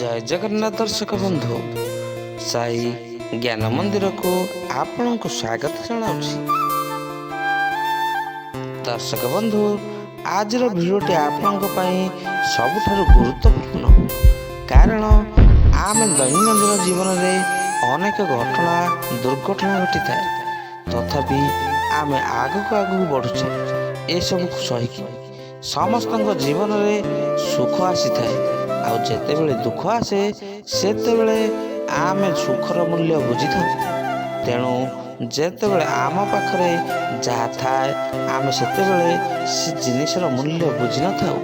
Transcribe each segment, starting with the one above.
ଜୟ ଜଗନ୍ନାଥ ଦର୍ଶକ ବନ୍ଧୁ, ସାଇ ଜ୍ଞାନ ମନ୍ଦିରକୁ ଆପଣଙ୍କୁ ସ୍ୱାଗତ ଜଣାଉଛି। ଦର୍ଶକ ବନ୍ଧୁ, ଆଜିର ଭିଡ଼ିଓଟି ଆପଣଙ୍କ ପାଇଁ ସବୁଠାରୁ ଗୁରୁତ୍ୱପୂର୍ଣ୍ଣ, କାରଣ ଆମେ ଦୈନନ୍ଦିନ ଜୀବନରେ ଅନେକ ଘଟଣା ଦୁର୍ଘଟଣା ଘଟିଥାଏ, ତଥାପି ଆମେ ଆଗକୁ ଆଗକୁ ବଢ଼ୁଛେ ଏସବୁକୁ ସହିକି। ସମସ୍ତଙ୍କ ଜୀବନରେ ସୁଖ ଆସିଥାଏ, ଆଉ ଯେତେବେଳେ ଦୁଃଖ ଆସେ ସେତେବେଳେ ଆମେ ସୁଖର ମୂଲ୍ୟ ବୁଝିଥାଉ। ତେଣୁ ଯେତେବେଳେ ଆମ ପାଖରେ ଯାହା ଥାଏ, ଆମେ ସେତେବେଳେ ସେ ଜିନିଷର ମୂଲ୍ୟ ବୁଝିନଥାଉ,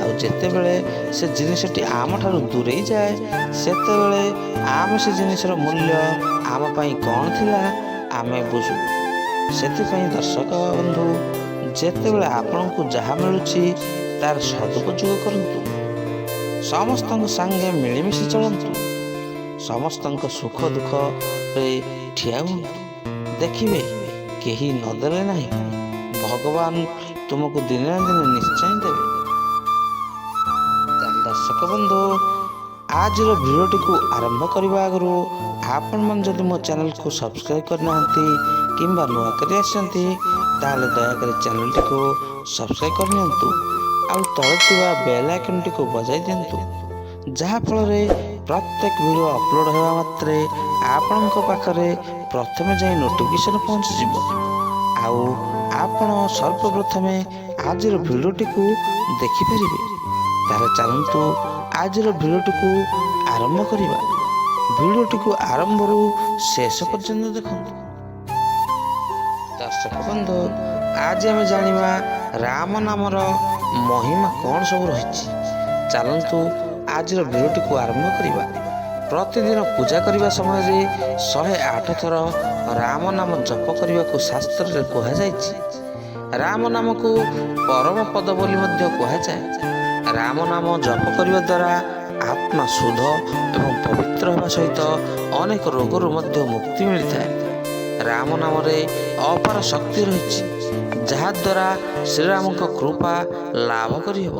ଆଉ ଯେତେବେଳେ ସେ ଜିନିଷଟି ଆମଠାରୁ ଦୂରେଇ ଯାଏ, ସେତେବେଳେ ଆମେ ସେ ଜିନିଷର ମୂଲ୍ୟ ଆମ ପାଇଁ କ'ଣ ଥିଲା ଆମେ ବୁଝୁ। ସେଥିପାଇଁ ଦର୍ଶକ ବନ୍ଧୁ, ଯେତେବେଳେ ଆପଣଙ୍କୁ ଯାହା ମିଳୁଛି ତାର ସଦୁପଯୋଗ କରନ୍ତୁ। ସମସ୍ତଙ୍କ ସାଙ୍ଗେ ମିଳିମିଶି ଚଳନ୍ତୁ। ସମସ୍ତଙ୍କ ସୁଖ ଦୁଃଖରେ ଠିଆ ହୁଅନ୍ତୁ। ଦେଖିବେ, କେହି ନଦେଲେ ନାହିଁ, ଭଗବାନ ତୁମକୁ ଦିନେ ନା ଦିନେ ନିଶ୍ଚୟ ଦେବେ। ତାହେଲେ ଦର୍ଶକ ବନ୍ଧୁ, ଆଜିର ଭିଡ଼ିଓଟିକୁ ଆରମ୍ଭ କରିବା ଆଗରୁ ଆପଣମାନେ ଯଦି ମୋ ଚ୍ୟାନେଲକୁ ସବସ୍କ୍ରାଇବ୍ କରିନାହାନ୍ତି କିମ୍ବା ନୂଆ କରି ଆସିଛନ୍ତି, ତାହେଲେ ଦୟାକରି ଚ୍ୟାନେଲଟିକୁ ସବସ୍କ୍ରାଇବ୍ କରିନିଅନ୍ତୁ ଆଉ ତଳେ ଥିବା ବେଲ୍ ଆଇକନ୍ଟିକୁ ବଜାଇ ଦିଅନ୍ତୁ, ଯାହାଫଳରେ ପ୍ରତ୍ୟେକ ଭିଡ଼ିଓ ଅପଲୋଡ଼ ହେବା ମାତ୍ରେ ଆପଣଙ୍କ ପାଖରେ ପ୍ରଥମେ ଯାଇ ନୋଟିଫିକେସନ୍ ପହଞ୍ଚିଯିବ ଆଉ ଆପଣ ସର୍ବପ୍ରଥମେ ଆଜିର ଭିଡ଼ିଓଟିକୁ ଦେଖିପାରିବେ। ତାହେଲେ ଚାଲନ୍ତୁ, ଆଜିର ଭିଡ଼ିଓଟିକୁ ଆରମ୍ଭ କରିବା। ଭିଡ଼ିଓଟିକୁ ଆରମ୍ଭରୁ ଶେଷ ପର୍ଯ୍ୟନ୍ତ ଦେଖନ୍ତୁ। ଦର୍ଶକ ବନ୍ଧୁ, ଆଜି ଆମେ ଜାଣିବା ରାମ ନାମର ମହିମା କ'ଣ ସବୁ ରହିଛି। ଚାଲନ୍ତୁ, ଆଜିର ଭିଡ଼ିଓଟିକୁ ଆରମ୍ଭ କରିବା। ପ୍ରତିଦିନ ପୂଜା କରିବା ସମୟରେ 108 ଥର ରାମ ନାମ ଜପ କରିବାକୁ ଶାସ୍ତ୍ରରେ କୁହାଯାଇଛି। ରାମ ନାମକୁ ପରମ ପଦ ବୋଲି ମଧ୍ୟ କୁହାଯାଏ। ରାମ ନାମ ଜପ କରିବା ଦ୍ୱାରା ଆତ୍ମା ଶୁଦ୍ଧ ଏବଂ ପବିତ୍ର ହେବା ସହିତ ଅନେକ ରୋଗରୁ ମଧ୍ୟ ମୁକ୍ତି ମିଳିଥାଏ। ରାମ ନାମରେ ଅପାର ଶକ୍ତି ରହିଛି, ଯାହାଦ୍ୱାରା ଶ୍ରୀରାମଙ୍କ କୃପା ଲାଭ କରିହେବ।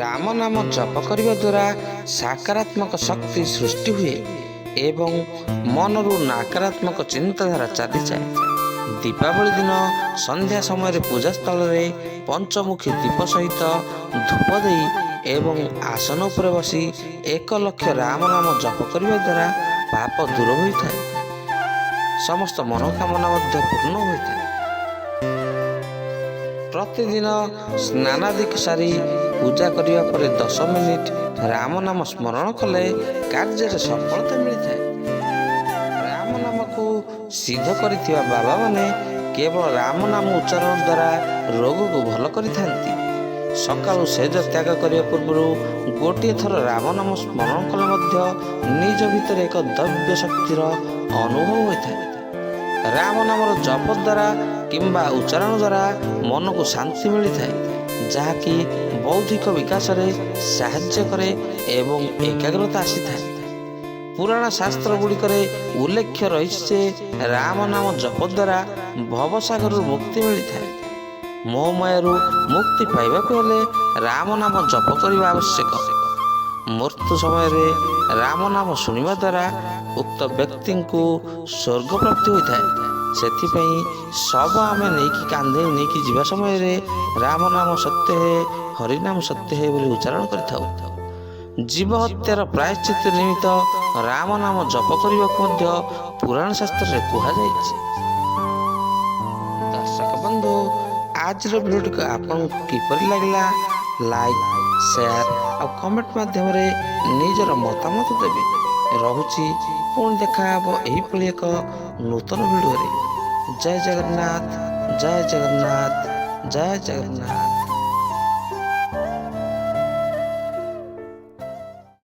ରାମ ନାମ ଜପ କରିବା ଦ୍ୱାରା ସକାରାତ୍ମକ ଶକ୍ତି ସୃଷ୍ଟି ହୁଏ ଏବଂ ମନରୁ ନକାରାତ୍ମକ ଚିନ୍ତାଧାରା ଚାଲିଯାଏ। ଦୀପାବଳି ଦିନ ସନ୍ଧ୍ୟା ସମୟରେ ପୂଜା ସ୍ଥଳରେ ପଞ୍ଚମୁଖୀ ଦୀପ ସହିତ ଧୂପ ଦେଇ ଏବଂ ଆସନ ଉପରେ ବସି 1 ଲକ୍ଷ ରାମ ନାମ ଜପ କରିବା ଦ୍ୱାରା ପାପ ଦୂର ହୋଇଥାଏ, ସମସ୍ତ ମନୋକାମନା ମଧ୍ୟ ପୂର୍ଣ୍ଣ ହୋଇଥାଏ। ପ୍ରତିଦିନ ସ୍ନାନାଦିକ ସାରି ପୂଜା କରିବା ପରେ 10 ମିନିଟ୍ ରାମ ନାମ ସ୍ମରଣ କଲେ କାର୍ଯ୍ୟରେ ସଫଳତା ମିଳିଥାଏ। ରାମ ନାମକୁ ସିଦ୍ଧ କରିଥିବା ବାବାମାନେ କେବଳ ରାମ ନାମ ଉଚ୍ଚାରଣ ଦ୍ୱାରା ରୋଗକୁ ଭଲ କରିଥାନ୍ତି। ସକାଳୁ ସେଜ ତ୍ୟାଗ କରିବା ପୂର୍ବରୁ ଗୋଟିଏ ଥର ରାମ ନାମ ସ୍ମରଣ କଲେ ମଧ୍ୟ ନିଜ ଭିତରେ ଏକ ଦିବ୍ୟ ଶକ୍ତିର ଅନୁଭବ ହୋଇଥାଏ। ରାମ ନାମର ଜପ ଦ୍ୱାରା କିମ୍ବା ଉଚ୍ଚାରଣ ଦ୍ୱାରା ମନକୁ ଶାନ୍ତି ମିଳିଥାଏ, ଯାହାକି ବୌଦ୍ଧିକ ବିକାଶରେ ସାହାଯ୍ୟ କରେ ଏବଂ ଏକାଗ୍ରତା ଆସିଥାଏ। ପୁରାଣ ଶାସ୍ତ୍ର ଗୁଡ଼ିକରେ ଉଲ୍ଲେଖ ରହିଛି ଯେ ରାମ ନାମ ଜପ ଦ୍ୱାରା ଭବସାଗରରୁ ମୁକ୍ତି ମିଳିଥାଏ। ମୋହମାୟାରୁ ମୁକ୍ତି ପାଇବାକୁ ହେଲେ ରାମ ନାମ ଜପ କରିବା ଆବଶ୍ୟକ। ମୃତ୍ୟୁ ସମୟରେ ରାମ ନାମ ଶୁଣିବା ଦ୍ୱାରା ଉକ୍ତ ବ୍ୟକ୍ତିଙ୍କୁ ସ୍ୱର୍ଗ ପ୍ରାପ୍ତି ହୋଇଥାଏ। ସେଥିପାଇଁ ଶବ ଆମେ ନେଇକି କାନ୍ଧେଇ ନେଇକି ଯିବା ସମୟରେ "ରାମ ନାମ ସତ୍ୟ ହେ, ହରିନାମ ସତ୍ୟ ହେ" ବୋଲି ଉଚ୍ଚାରଣ କରିଥାଉ। ଜୀବ ହତ୍ୟାର ପ୍ରାୟଶ୍ଚିତ ନିମିତ୍ତ ରାମ ନାମ ଜପ କରିବାକୁ ମଧ୍ୟ ପୁରାଣ ଶାସ୍ତ୍ରରେ କୁହାଯାଇଛି। ଦର୍ଶକ ବନ୍ଧୁ, ଆଜିର ଭିଡ଼ିଓଟିକୁ ଆପଣଙ୍କୁ କିପରି ଲାଗିଲା, ଲାଇକ୍, ସେୟାର ଆଉ କମେଣ୍ଟ ମାଧ୍ୟମରେ ନିଜର ମତାମତ ଦେବେ। ରହୁଛି, ପୁଣି ଦେଖାହେବ ଏହିଭଳି ଏକ ନୂତନ ଭିଡ଼ିଓରେ। ଜୟ ଜଗନ୍ନାଥ, ଜୟ ଜଗନ୍ନାଥ, ଜୟ ଜଗନ୍ନାଥ।